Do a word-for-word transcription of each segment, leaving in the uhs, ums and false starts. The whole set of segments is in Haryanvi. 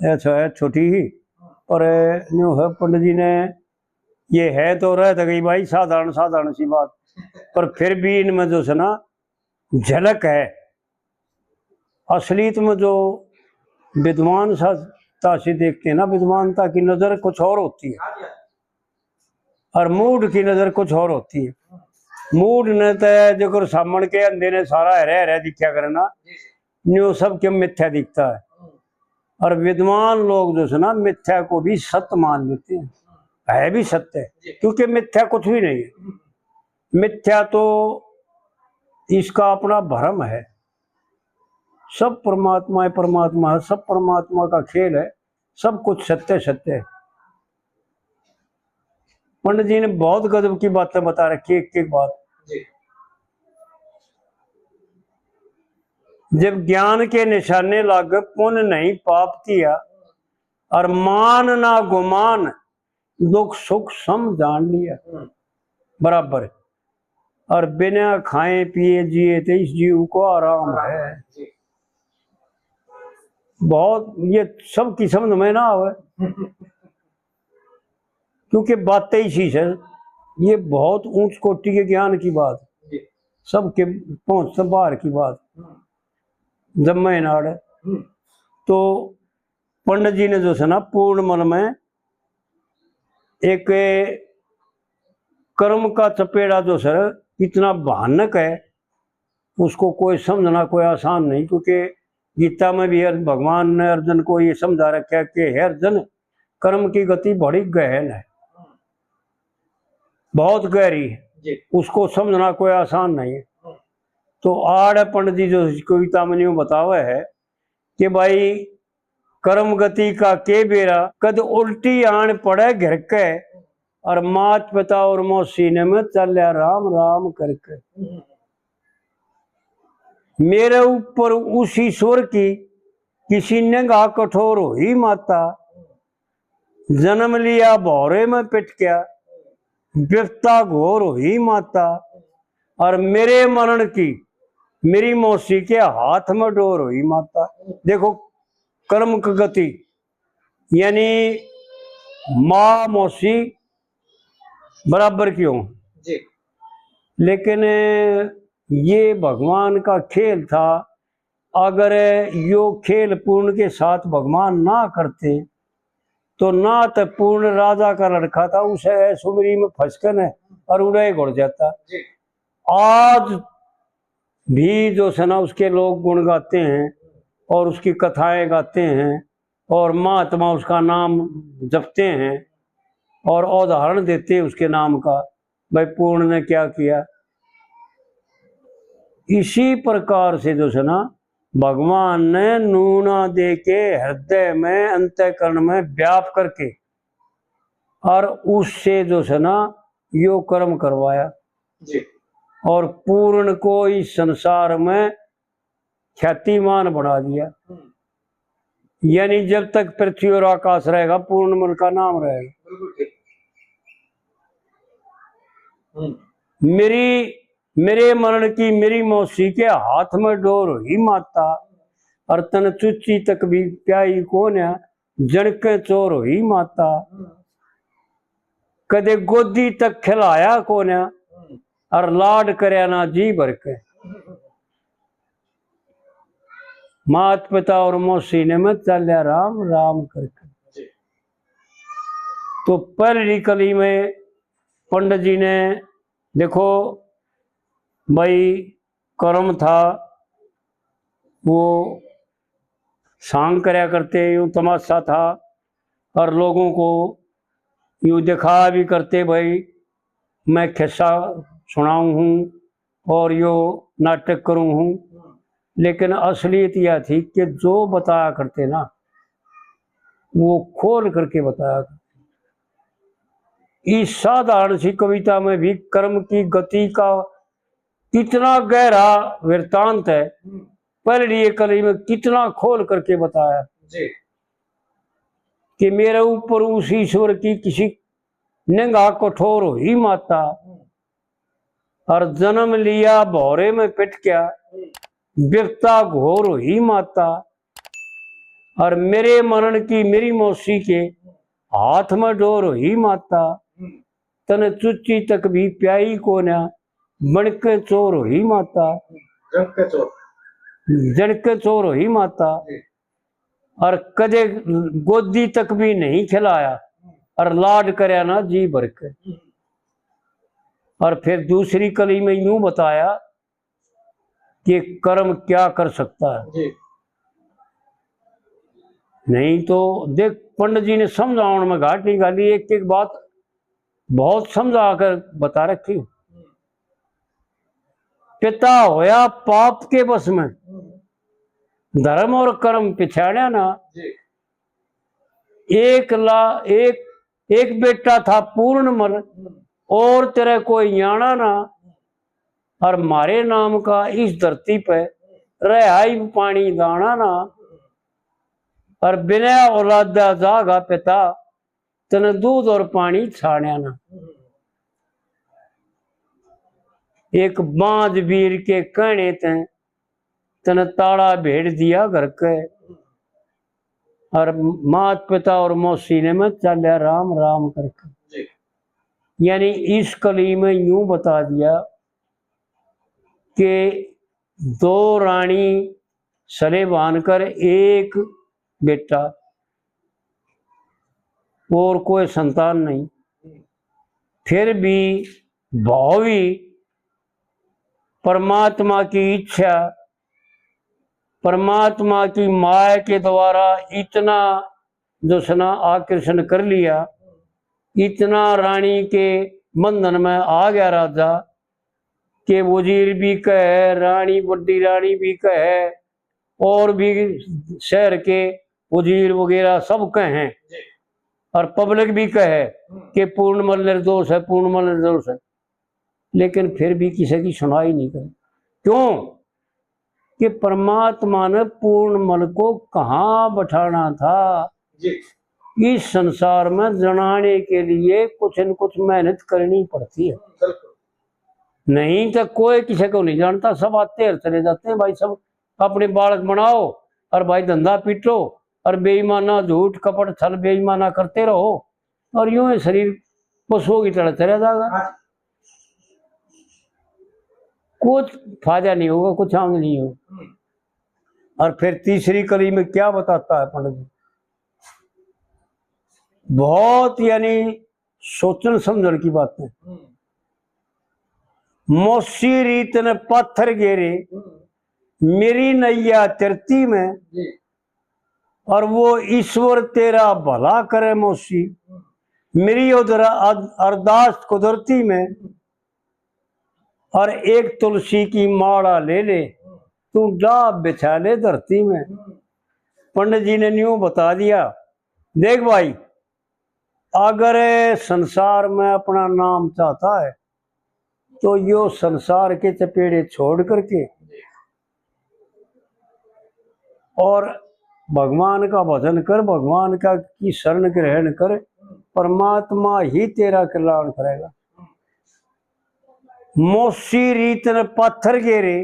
अच्छा है, छोटी ही, पर न्यू है, पंडित जी ने, ये है तो रह तो गई भाई, साधारण साधारण सी बात, पर फिर भी इनमें जो है ना, झलक है। असलियत में जो विद्वान सा तासी देखते हैं ना, विद्वानता की नजर कुछ और होती है और मूढ़ की नजर कुछ और होती है। मूढ़ ने तो जो सामण के अंधे ने सारा हरे हरे दिखा करना, न्यू सबके मिथ्या दिखता है। और विद्वान लोग जो है ना, मिथ्या को भी सत्य मान लेते हैं, है भी सत्य, क्योंकि मिथ्या कुछ भी नहीं है। मिथ्या तो इसका अपना भ्रम है। सब परमात्मा है, परमात्मा है, सब परमात्मा का खेल है, सब कुछ सत्य सत्य है। पंडित जी ने बहुत गजब की बातें बता रखी, एक एक बात। जब ज्ञान के निशाने लाग, पुण्य नहीं पाप किया, और मान ना गुमान, दुख सुख सम जान लिया। बराबर। और बिना खाए पिए जिए तो इस जीव को आराम है। बहुत, ये सब की समझ में ना आवे, क्योंकि बातें इसी से, ये बहुत ऊंच कोटि के ज्ञान की बात, सबके पहुंच से बाहर की बात। जब मैं नाड़, तो पंडित जी ने जो है ना, पूर्ण मन में एक कर्म का चपेड़ा जो सर इतना भयानक है, उसको कोई समझना कोई आसान नहीं, क्योंकि गीता में भी अर्ज-, भगवान ने अर्जुन को ये समझा रखा कि हे अर्जुन, कर्म की गति बड़ी गहन है, बहुत गहरी है, उसको समझना कोई आसान नहीं है। तो आड़ पंडित जी जो इस कविता में न्यू बतावे है कि भाई, कर्म गति का के बेरा, कद उल्टी आन पड़े घर के, और मात पिता और मौसी ने में चाल्या राम राम करके। मेरे ऊपर उस ईश्वर की किसी निगाह कठोर हुई माता, जन्म लिया भौरे में पिटक्या, विपता घोर हुई माता, और मेरे मरण की मेरी मौसी के हाथ में डोर हुई माता। देखो, कर्म की गति, यानी माँ मौसी बराबर की हो। लेकिन ये भगवान का खेल था। अगर यो खेल पूर्ण के साथ भगवान ना करते, तो ना तो पूर्ण राजा का लड़का था, उसे सुमरी में फंसकन है और उड़े घुड़ जाता। आज भी जो है ना, उसके लोग गुण गाते हैं और उसकी कथाएं गाते हैं और महात्मा उसका नाम जपते हैं और उदाहरण देते हैं उसके नाम का। भाई, पूर्ण ने क्या किया? इसी प्रकार से जो है ना, भगवान ने नूना दे के हृदय में, अंतःकरण में व्याप करके और उससे जो है ना, यो कर्म करवाया। और पूर्ण को इस संसार में ख्यातिमान बना दिया। यानी जब तक पृथ्वी और आकाश रहेगा, पूर्ण मन का नाम रहेगा। मेरी, मेरे मरण की मेरी मौसी के हाथ में डोर हुई माता, और तन चुच्ची तक भी प्याई कोन्या, जणके चोर हुई माता। कदे गोदी तक खिलाया कोन्या, और लाड करया ना जी भर के। मात पिता और मौसी ने मैं चाल्या राम राम करके। तो पहली कली में पंडित जी ने, देखो भाई, कर्म था, वो सांग करया करते, यूं तमाशा था, और लोगों को यूं दिखाया भी करते, भाई, मैं खिस्सा सुनाऊं हूँ और यो नाटक करूं हूँ। लेकिन असलियत यह थी कि जो बताया करते ना, वो खोल करके बताया करते। इस साधारण सी कविता में भी कर्म की गति का कितना गहरा वृत्तांत है। पहली कली में कितना खोल करके बताया कि मेरे ऊपर उस ईश्वर की किसी निगाह कठोर हुई माता, और जन्म लिया भौरे में पिटक्या, विपता घोर हुई माता, और मेरे मरण की मेरी मौसी के हाथ में डोर हुई माता, हम्म। तने चुच्ची तक भी प्याई कोन्या, बन के चोर हुई माता। जन के चोर। जन के चोर हुई माता। जी। और कदे गोदी तक भी नहीं खिलाया, और लाड करया ना जी भर के। हम्म। और फिर दूसरी कली में यूं बताया कि कर्म क्या कर सकता है। जी। नहीं तो देख, पंडित जी ने समझावन में घाट नहीं घाली, एक एक बात बहुत समझा कर बता रखी। पिता होया पाप के बस में, धर्म और कर्म पिछाड़या ना। जी। एक ला एक एक बेटा था पूर्ण मल, और तेरे कोई याना ना, और मारे नाम का इस धरती पे रहा ही पानी दाना ना। और बिना औलादा जागा पिता, तने दूध और पानी छाड़या ना। एक बांझ वीर के कहने ते तने ताला भेड़ दिया घर के, और मात पिता और मौसी ने मैं चाल्या राम राम करके। जी। यानी इस कली में यूं बता दिया कि दो रानी सले बांध कर एक बेटा, और कोई संतान नहीं, फिर भी भावी परमात्मा की इच्छा, परमात्मा की माया के द्वारा इतना जो सना आकर्षण कर लिया, इतना रानी के बंधन में आ गया राजा, के वजीर भी कहे, रानी, बड़ी रानी भी कहे, और भी शहर के वजीर वगैरह सब कहे, जी। और पब्लिक भी कहे, हम्म। कि पूर्णमल निर्दोष है, पूर्णमल निर्दोष है, लेकिन फिर भी किसी की सुनाई नहीं करे। क्यों? कि परमात्मा ने पूर्णमल को कहाँ बैठाना था। जी। इस संसार में जनाने के लिए कुछ न कुछ मेहनत करनी पड़ती है। बिल्कुल। नहीं तो कोई किसी को नहीं जानता, सब आते और चले जाते हैं भाई, सब अपने बालक बनाओ और भाई धंधा पीटो और बेईमाना, झूठ, कपट, छल, बेईमाना करते रहो और यूं ही शरीर पशुओं की तरह चला जाएगा। हाँ। कुछ फायदा नहीं होगा, कुछ आमदनी नहीं होगा। हम्म। और फिर तीसरी कली में क्या बताता है पंडित जी, बहुत यानी सोचण समझण की बात है। हम्म। मौसी रीत ने पाथर गेरे, हम्म। मेरी नैया तिरती में, जी। और वो ईश्वर तेरा भला करे मौसी, हम्म। मेरी उधर अद-, अरदास कुदरती में, हम्म। और एक तुलसी की माला ले ले, हम्म। तू डाह बिछा ले धरती में। हम्म। पंडित जी ने न्यू बता दिया, देख भाई, अगर संसार में अपना नाम चाहता है तो यो संसार के चपेड़े छोड़ करके और भगवान का भजन कर, भगवान का की शरण ग्रहण कर, परमात्मा ही तेरा कल्याण करेगा। मौसी रीत ने पाथर गेरे,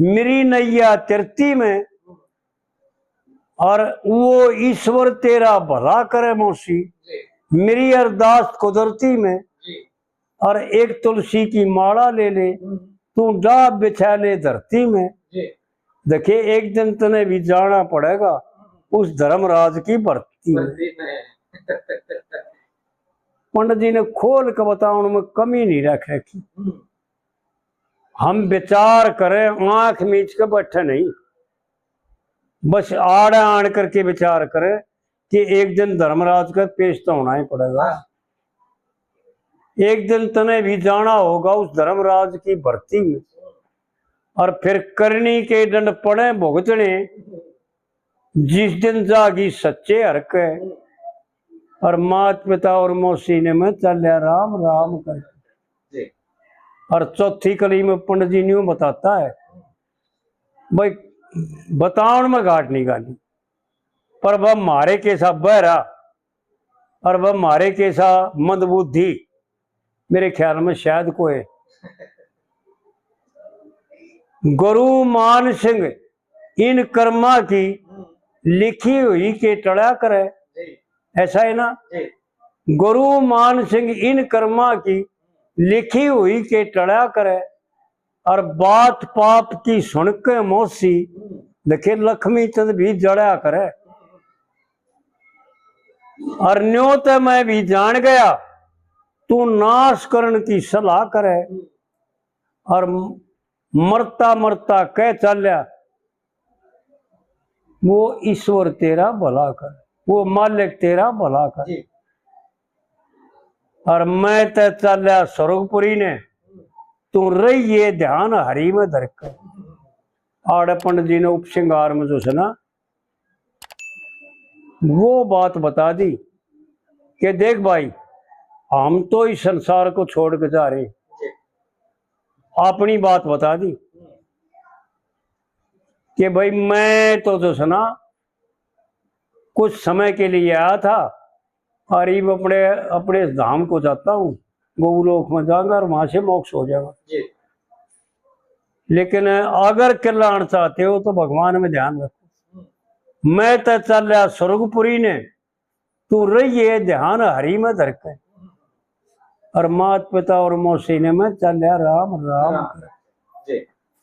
मेरी नैया तिरती में, और वो ईश्वर तेरा भला करे मौसी, मेरी अरदास कुदरती में, और एक तुलसी की माला ले ले, तू डाह बिछा ले धरती में। देखिए, एक दिन तने भी जाना पड़ेगा उस धर्मराज की भर्ती में। पंडित जी ने खोल के बतावन में कमी नहीं रख रखी। हम विचार करें, आंख मीच के बैठे नहीं, बस आड़े आण करके विचार करें कि एक दिन धर्मराज का पेश तो होना ही पड़ेगा। एक दिन तने भी जाना होगा उस धर्मराज की भर्ती में, और फिर करनी के दंड पड़े भुगतने, जिस दिन जागी सच्चे हर के। और मात पिता और मौसी ने मैं चाल्या राम राम कर। और चौथी कली में पंडित जी न्यू बताता है, भाई, बतावन में घाट नहीं घाली, पर वह मारे कैसा बहरा और वह मारे कैसा मंदबुद्धि, मेरे ख्याल में शायद कोई गुरु मान सिंह इन कर्मा की लिखी हुई के टळा करे। जी। ऐसा है ना? जी। गुरु मान सिंह इन कर्मा की लिखी हुई के टळा करे। और बात पाप की सुन के मौसी, देखे लक्ष्मी चंद भी जळा करे। और न्यो ते मैं भी जान गया, तू नाश करण की सलाह करे। और मरता मरता कह चाल्या, वो ईश्वर तेरा भला कर, वो मालिक तेरा भला कर। जी। और मैं ते चाल्या स्वर्गपुरी ने, तू रहिए ध्यान हरि में धर कर। आड़े पंडित जी ने उपसंहार में जो है ना, वो बात बता दी कि देख भाई, हम तो इस संसार को छोड़ के जा रहे हैं। अपनी बात बता दी कि भाई, मैं तो जो है ना, कुछ समय के लिए आया था और इब अपने, अपने धाम को जाता हूँ, गोलोक में जाऊंगा और वहां से मोक्ष हो जाएगा। जी। लेकिन अगर कल्याण चाहते हो तो भगवान में ध्यान रखो। मैं तो चाल्या स्वर्गपुरी ने, तू रहिए ध्यान हरि में धर के। और मात पिता और मौसी ने मैं चाल्या राम राम राम।